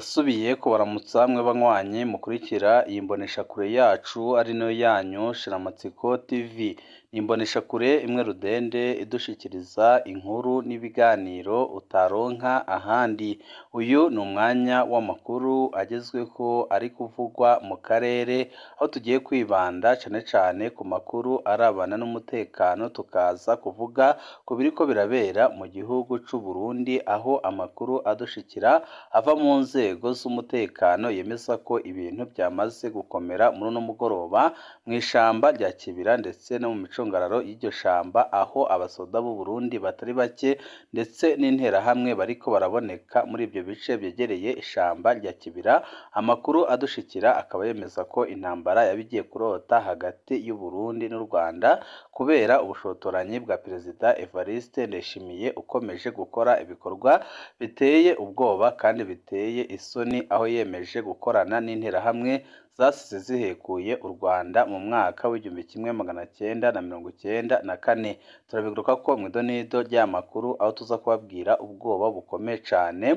Ndasubiye kubaramutsa mwe banywanyi mukurikira iyi mboneshakure yacu ari nayo yanyu Shiramatsiko TV. Ni imboneshakure imwe rudende idushikiriza inkuru n'ibiganiro utaronka ahandi. Uyu ni umwanya w'amakuru agezweho ari kuvugwa mu karere, aho tugiye kwibanda cane cane ku makuru arabana n'umutekano, tukaza kuvuga ku biriko birabera mu gihugu c'u Burundi, aho amakuru adushikira ava mu nzego z'umutekano yemeza ko ibintu byamaze gukomera muri uno mugoroba mw'ishamba rya Kibira ndetse no mu micungararo y'iryo shamba, aho abasoda b'u Burundi batari bake ndetse n'interahamwe bariko baraboneka muri ibyo bice byegereye ishamba rya Kibira. Amakuru adushikira akaba yemeza ko intambara yaba igiye kurota hagati y'u Burundi n'u Rwanda kubera ubushotoranyi bwa Perezida Evariste Ndayishimiye ukomeje gukora ibikorwa biteye ubwoba kandi biteye isoni, aho yemeje gukorana n'interahamwe zasize zihekuye u Rwanda mu mwaka w'1994. Turabigaruka ko mw'idonido ry'aya makuru, aho tuza kubabwira ubwoba bukomeye cane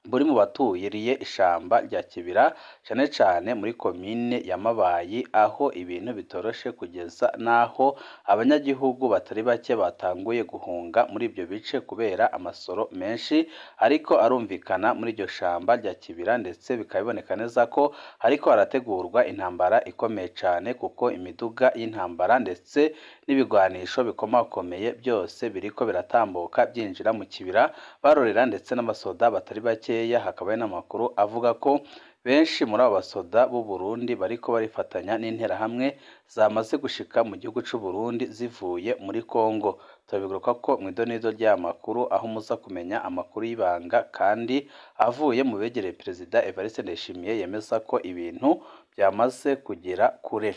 buri mu baturiye ishamba rya Kibira, cane cane muri komine ya Mabayi, aho ibintu bitoroshe kugeza n'aho abanyagihugu batari bake batanguye guhunga muri ibyo bice kubera amasoro menshi ariko arumvikana muri iryo shamba rya Kibira, ndetse bikaba biboneka neza ko hariko harategurwa intambara ikomeye cane, kuko imiduga y'intambara ndetse n'ibigwanisho bikomakomeye byose biriko biratambuka byinjira mu kibira barorera, ndetse n'abasoda batari bakeya. Hakaba hari n'amakuru avuga ko benshi muri abo basoda b'u Burundi bariko barifatanya n'interahamwe zamaze gushika mu gihugu c'u Burundi zivuye muri Kongo. Turabigaruka ko mw'idonido ry'aya makuru, aho muza kumenya amakuru y'ibanga kandi avuye mu begereye Perezida Evariste Ndayishimiye yemeza ko ibintu byamaze kugera kure.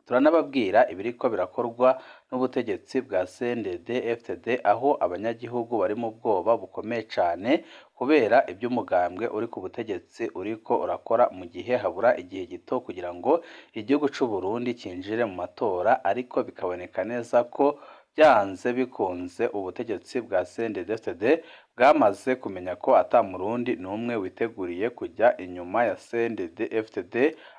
Turanababwira ibiriko birakorwa n'ubutegetsi bwa CNDD FDD, aho abanyagihugu bari mu bwoba bukomeye cane kubera iby'umugambwe uri ku butegetsi uriko urakora, mu gihe habura igihe gito kugira ngo igihugu c'u Burundi cinjire mu matora, ariko bikaboneka neza ko byanze bikunze ubutegetsi bwa CNDD FDD bwamaze kumenya ko ata murundi n'umwe witeguriye kujya inyuma ya CNDD FDD,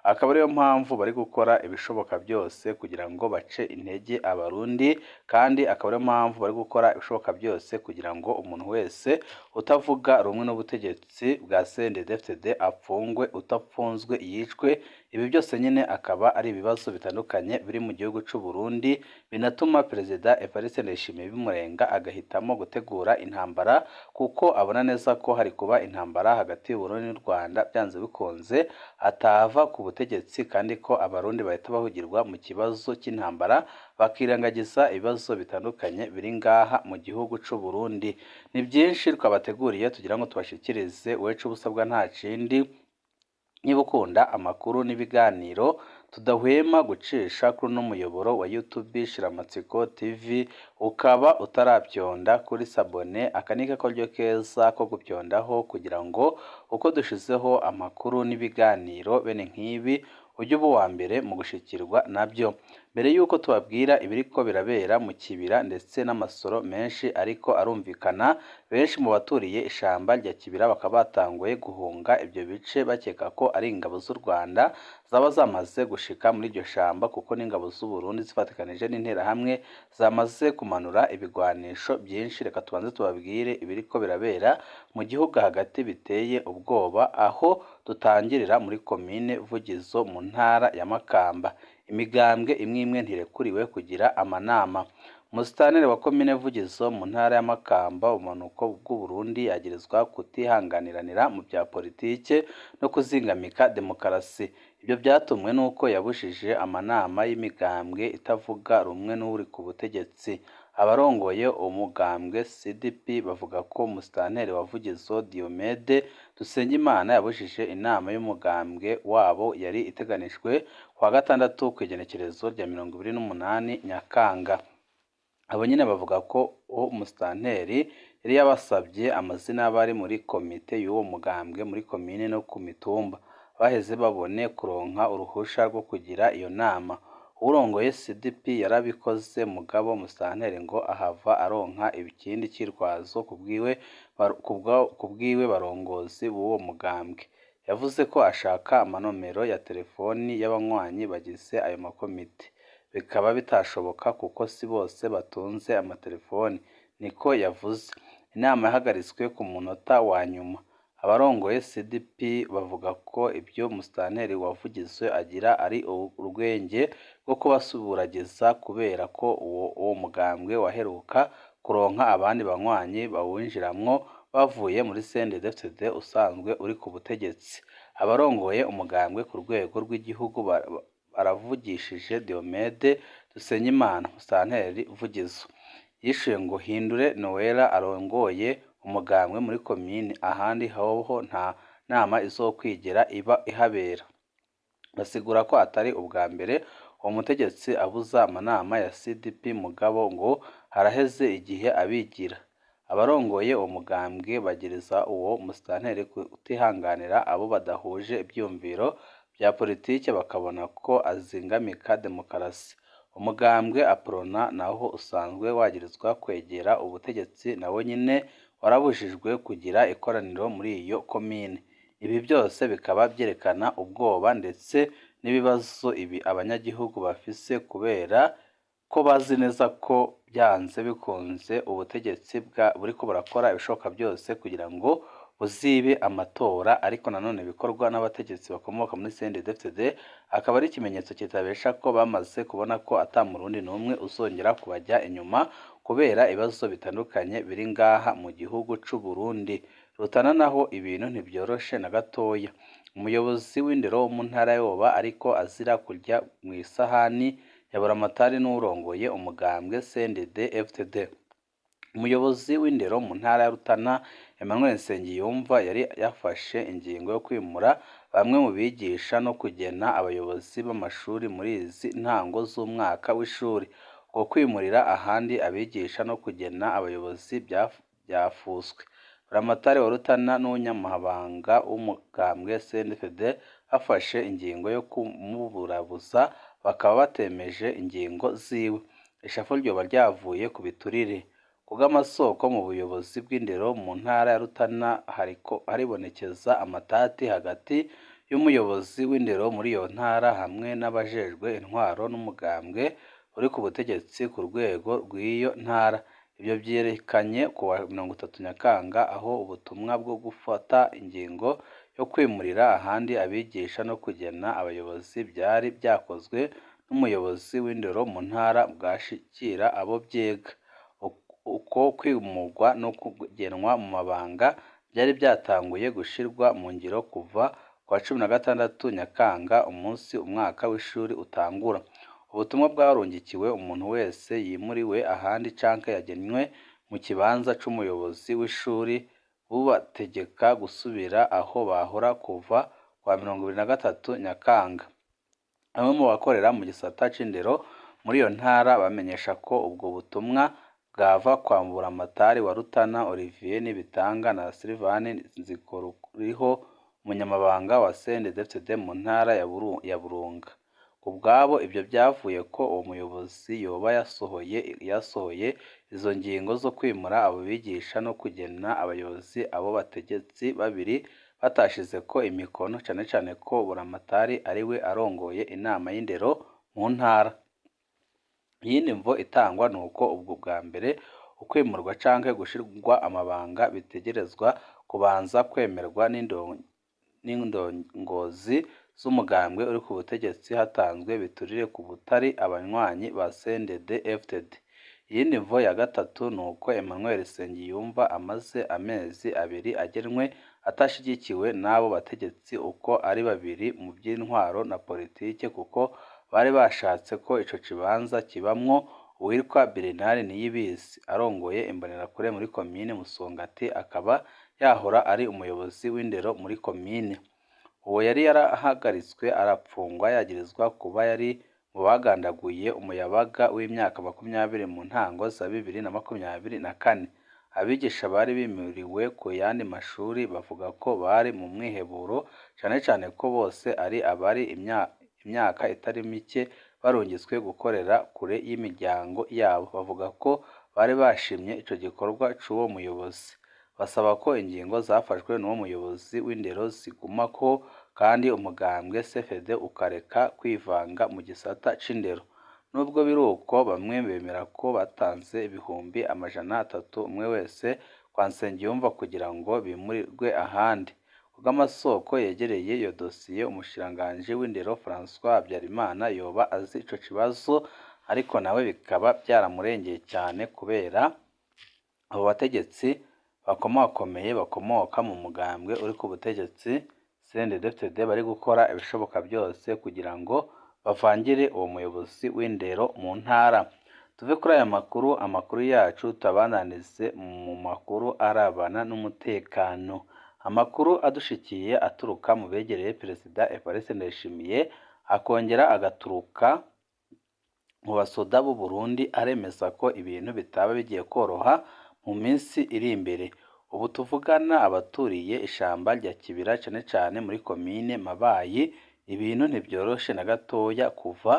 akaba ariyo mpamvu bari gukora ibishoboka byose kugira ngo bace intege abarundi, kandi akaba ariyo mpamvu bari gukora ibishoboka byose kugira ngo umuntu wese utavuga rumwe n'ubutegetsi bwa CNDD FDD apfungwe, utapfunzwe yicwe. Ibi byose nyine akaba ari ibibazo bitandukanye biri mu gihugu c'u Burundi, binatuma Perezida Evariste Ndayishimiye bimurenga agahitamo gutegura intambara, kuko abona neza ko hari kuba intambara hagati y'u Burundi n'u Rwanda byanze bikunze atava ku butegetsi, kandi ko abarundi bahita bahugirwa mu kibazo cy'intambara bakirengagiza ibibazo bitandukanye biri ngaha mu gihugu c'u Burundi. Ni byinshi twabateguriye tugira ngo tubashikirize, wecu ubusabwa nta kindi, niba ukunda amakuru n'ibiganiro tudahwema gucisha kuri uno muyoboro wa YouTube Shiramatsiko TV, ukaba utarabyonda kuri sabone, aka ni kakoryo keza ko gupyondaho kugira ngo uko dushizeho amakuru n'ibiganiro bene nk'ibi ujye uba uwa mbere mu gushikirwa nabyo. Mbere y'uko tubabwira ibiriko birabera mu kibira ndetse n'amasoro menshi ariko arumvikana, benshi mu baturiye ishamba rya Kibira bakaba batanguye guhunga ibyo bice bakeka ko ari ingabo z'u Rwanda zaba zamaze gushika muri iryo shamba, kuko n'ingabo z'u Burundi zifatikanije n'interahamwe zamaze kumanura ibigwanisho byinshi. Reka tubanze tubabwire ibiriko birabera mu gihugu hagati biteye ubwoba, aho dutangirira muri komine Vugizo mu ntara ya Makamba. Imigambwe imwe imwe ntirekuriwe kugira amanama. Umusitaneri wa komine Vugizo mu ntara ya Makamba, ubumanuko bw'u Burundi, yagirizwa kutihanganiranira mu bya politike no kuzingamika demokarasi. Ibyo byatumwe n'uko yabujije amanama y'imigambwe itavuga rumwe n'uri ku butegetsi. Abarongoye umugambwe CDP bavuga ko umusitanteri wa Vugizo Diomede Dusengimana yabujije inama y'umugambwe wabo yari iteganijwe kuwa gatandatu kw'igenekerezo rya 28 Nyakanga. Abo nyine bavuga ko uwo umusitanteri yari yabasabye amazina y'abari muri komite y'uwo mugambwe muri komine no ku mitumba, baheze babone kuronka uruhusha rwo kugira iyo nama. Uwurongoye CDP yarabikoze mugabo musitanteri ngo ahava aronka ikindi cirwazo kubwiwe barongozi b'uwo mugambwe. Yavuze ko ashaka amanomero ya telefoni y'abanywanyi bagize ayo makomite, bikaba bitashoboka kuko si bose batunze amatelefoni, niko yavuze. Inama yahagaritswe ku munota wa nyuma. Abarongoye CDP bavuga ko ibyo musitanteri wa Vugizo agira ari urwenge rwo kubasuburagiza kubera ko uwo mugambwe waheruka kuronka abandi banywanyi bawinjiramwo bavuye muri CNDD-FDD usanzwe uri ku butegetsi. Abarongoye umugambwe ku rwego rw'igihugu baravugishije Diomede Dusenyimana, musitanteri Vugizo. Yishuye ngo Hindure Noella arongoye umugambwe muri komine, ahandi hoho nta nama izokwigera iba ihabera. Basigura ko atari ubwa mbere uwo mutegetsi abuza amanama ya CDP mugabo ngo haraheze igihe abigira. Abarongoye uwo mugambwe bagiriza uwo musitanteri kutihanganira abo badahuje ivyiyumviro vya politike bakabona ko azingamika demokarasi. Umugambwe Aprona nawo usanzwe wagirizwa kwegera ubutegetsi nawo nyene warabujijwe kugira ikoraniro muri iyo komine. Ibi byose bikaba vyerekana ubwoba ndetse n'ibibazo ibi abanyagihugu bafise kubera ko bazi neza ko byanze bikunze ubutegetsi buriko burakora ibishoboka byose kugira ngo buzibe amatora, ariko nanone bikorwa n'abategetsi bakomoka muri CNDD-FDD, akaba ari ikimenyetso kitabesha ko bamaze kubona ko ata murundi n'umwe uzongera kubajya inyuma kubera ibibazo bitandukanye biri ngaha mu gihugu c'u Burundi. Rutana naho ibintu ntibyoroshe na gatoya. Umuyobozi w'indero wo mu ntara yoba ariko azira kurya mw'isahani ya Buramatari n'uwurongoye umugambwe CNDD-FDD. Umuyobozi w'indero mu ntara ya Rutana Emmanuel Nsengiyumva yari yafashe ingingo yo kwimura bamwe mu bigisha no kugena abayobozi b'amashuri muri izi ntango z'umwaka w'ishuri. Uko kwimurira ahandi abigisha no kugena abayobozi byafuswe. Buramatari wa Rutana n'umunyamabanga w'umugambwe CNDD-FDD bafashe ingingo yo kumuburabuza bakaba batemeje ingingo ziwe. Ishavu ryoba ryavuye ku biturire. Kubw'amasoko mu buyobozi bw'indero mu ntara ya Rutana haribonekeza amatati hagati y'umuyobozi w'indero muri iyo ntara hamwe n'abajejwe intwaro n'umugambwe uri ku butegetsi ku rwego rw'iyo ntara. Ibyo vyerekanye kuwa 30 Nyakanga aho ubutumwa bwo gufata ingingo yo kwimurira ahandi abigisha no kugena abayobozi vyari vyakozwe n'umuyobozi w'indero mu ntara bwashikira abo vyega. Uko kwimurwa no kugenwa mu mabanga vyari vyatanguye gushirwa mu ngiro kuva kuwa 16 Nyakanga, umunsi umwaka w'ishuri utangura. Ubutumwa bwarungikiwe umuntu wese yimuriwe ahandi canke yagenywe mu kibanza c'umuyobozi w'ishuri, bubategeka gusubira aho bahora kuva kuwa 23 Nyakanga. Bamwe mu bakorera mu gisata c'indero muri iyo ntara bamenyesha ko ubwo butumwa bwava kwa Buramatari wa Rutana Olivier Nibitanga na Sylvain Nzikoruriho, umunyamabanga wa CNDD-FDD mu ntara ya Burunga. Kubwabo ibyo vyavuye ko uwo muyobozi yoba yasohoye izo ngingo zo kwimura abo bigisha no kugena abayobozi abo bategetsi babiri batashizeko imikono, cane cane ko Buramatari ariwe arongoye inama y'indero mu ntara. Iyindi mvo itangwa nuko ubwo bwa mbere ukwimurwa canke gushirwa amabanga bitegerezwa kubanza kwemerwa n'indongozi z'umugambwe uri ku butegetsi hatanzwe biturire ku butari abanywanyi ba CNDD-FDD. Iyindi mvo ya gatatu nuko Emmanuel Nsengiyumva amaze amezi abiri agenwe atashigikiwe n'abo bategetsi uko ari babiri mu vy'intwaro na politike, kuko bari bashatse ko ico kibanza kibamwo uwitwa Bernard Niyibizi arongoye imbonerakure muri komine Musongati, akaba yahora ari umuyobozi w'indero muri komine. Uwo yari yarahagaritswe arapfungwa yagirizwa kuba yari mu bagandaguye umuyabaga w'imyaka 20 mu ntango za 2024. Abigisha bari bimuriwe ku yandi mashuri bavuga ko bari mu mwiheburo, cane cane ko bose ari abari imyaka itari mike barungitswe gukorera kure y'imiryango yabo. Bavuga ko bari bashimye ico gikorwa c'uwo muyobozi, basaba ko ingingo zafashwe n'uwo muyobozi w'indero zigumako kandi umugambwe CFD ukareka kwivanga mu gisata c'indero. Nubwo biruko, bamwe bemera ko batanze 300,000 umwe wese kwa Nsengiyumva kugira ngo bimurirwe ahandi. Kubw'amasoko yegereye iyo dosiye, umushikiranganji w'indero François Habyarimana yoba azi ico kibazo, ariko nawe bikaba vyaramurengeye cane kubera abo bategetsi bakomakomeye bakomoka mu mugambwe uri ku butegetsi CNDD-FDD bari gukora ibishoboka byose kugira ngo bavangire uwo muyobozi w'indero mu ntara. Tuve kuri aya makuru, amakuru yacu tuyabandanirize mu makuru arabana n'umutekano. Amakuru adushikiye aturuka mu begereye Perezida Evariste Ndayishimiye, akongera agaturuka mu basoda b'u Burundi, aremeza ko ibintu bitaba bigiye koroha mu minsi iri imbere. Ubu tuvugana abaturiye ishamba rya Kibira cane cane muri komine Mabayi, ibintu ntivyoroshe na gatoya. Kuva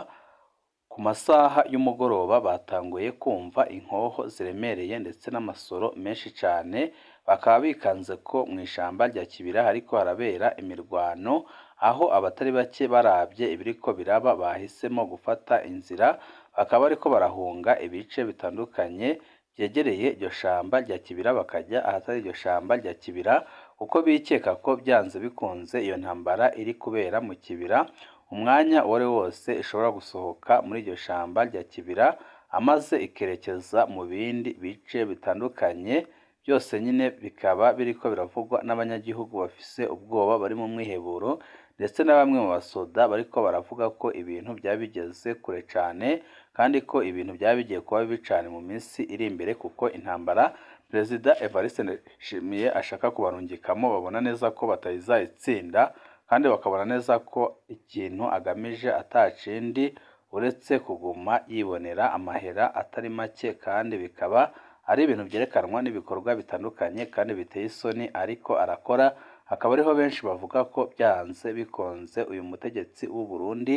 ku masaha y'umugoroba batanguye kumva inkoho ziremereye ndetse n'amasoro menshi cane, bakaba bikanze ko mw'ishamba rya Kibira hariko harabera imirwano, aho abatari bake baravye ibiriko biraba bahisemo gufata inzira, bakaba bariko barahunga ibice bitandukanye vyegereye iryo shamba rya Kibira bakajya ahatari iryo shamba rya Kibira, kuko bikeka ko vyanze bikunze iyo ntambara iri kubera mu Kibira umwanya uwari wose ishobora gusohoka muri iryo shamba rya Kibira, amaze ikerekeza mu bindi bice bitandukanye. Byose nyine bikaba biriko biravugwa n'abanyagihugu bafise ubwoba bari mu mwiheburo, ndetse na bamwe mu basoda bariko baravuga ko ibintu vyaba bigeze kure cane, kandi ko ibintu vyaba bigiye kuba bibi cane mu minsi iri imbere, kuko intambara Perezida Evariste Ndayishimiye ashaka kubarungikamo babona neza ko batazayitsinda, kandi bakabona neza ko ikintu agamije atakindi uretse kuguma yibonera amahera atari make, kandi bikaba ari ibintu vyerekanwa n'ibikorwa bitandukanye kandi biteye isoni ariko arakora. Hakaba ariho benshi bavuga ko vyanze bikunze uyu mutegetsi w'u Burundi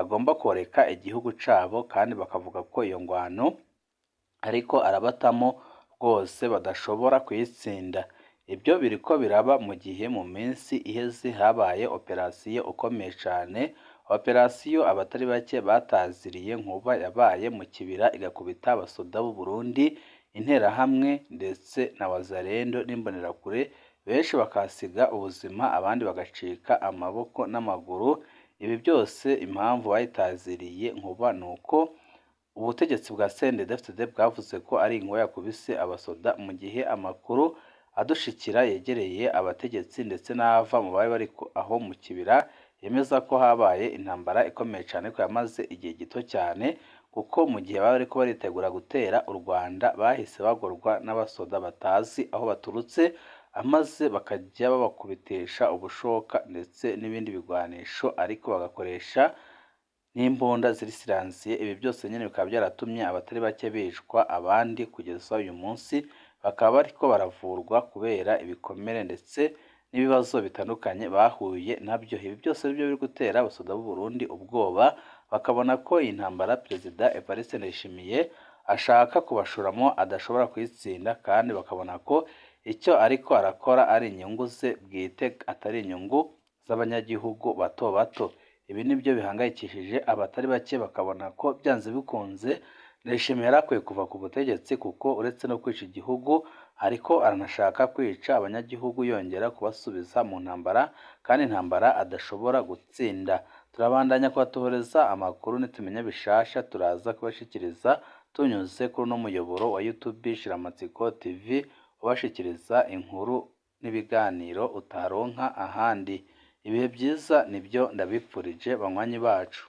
agomba koreka igihugu cabo, kandi bakavuga ko iyo ngwano ariko arabatamo rwose badashobora kuyitsinda. Ibyo biriko biraba mu gihe mu minsi iheze habaye operasiyo ikomeye cane, operasiyo abatari bake bataziriye nkuba yabaye mu Kibira igakubita abasoda b'u Burundi, Interahamwe ndetse na Wazalendo n'Imbonerakure, benshi bakahasiga ubuzima abandi bagacika amaboko n'amaguru. Ibi byose impamvu bayitaziriye nkuba ni uko ubutegetsi bwa CNDD-FDD bwavuze ko ari inkuba yakubise abasoda, mu gihe amakuru adushikira yegereye abategetsi ndetse n'ava mu bari bari aho mu Kibira yemeza ko habaye intambara ikomeye cane ko yamaze igihe gito cyane, kuko mu gihe bari bariko baritegura gutera u Rwanda bahise bagorwa n'abasoda batazi aho baturutse, amaze bakajya babakubitisha ubushoka ndetse n'ibindi bigwanisho, ariko bagakoresha n'imbunda ziri siransiye. Ibi byose nyine bikaba byaratumye abatari bake bicwa, abandi kugeza uyu munsi bakaba bariko baravurwa kubera ibikomere ndetse n'ibibazo bitandukanye bahuye nabyo. Ibi byose nibyo biri gutera abasoda b'u Burundi ubwoba, bakabona ko iyi ntambara Perezida Evariste Ndayishimiye ashaka kubashoramo adashobora kuyitsinda, kandi bakabona ko icyo ariko arakora ari inyungu ze bwite atari inyungu z'abanyagihugu bato bato. Ibi nibyo bihangayikishije abatari bake, bakabona ko byanze bikunze Ndayishimiye yari akwiye kuva ku butegetsi, kuko uretse no kwica igihugu ariko aranashaka kwica abanyagihugu yongera kubasubiza mu ntambara, kandi intambara adashobora gutsinda. Turabandanya kubatohoreza amakuru, nitumenya bishasha turaza kubashikiriza tunyuze kuri uno muyoboro wa YouTube Shiramatsiko TV, ubashikiriza inkuru n'ibiganiro utaronka ahandi. Ibihe byiza nibyo ndabipfurije banywanyi bacu.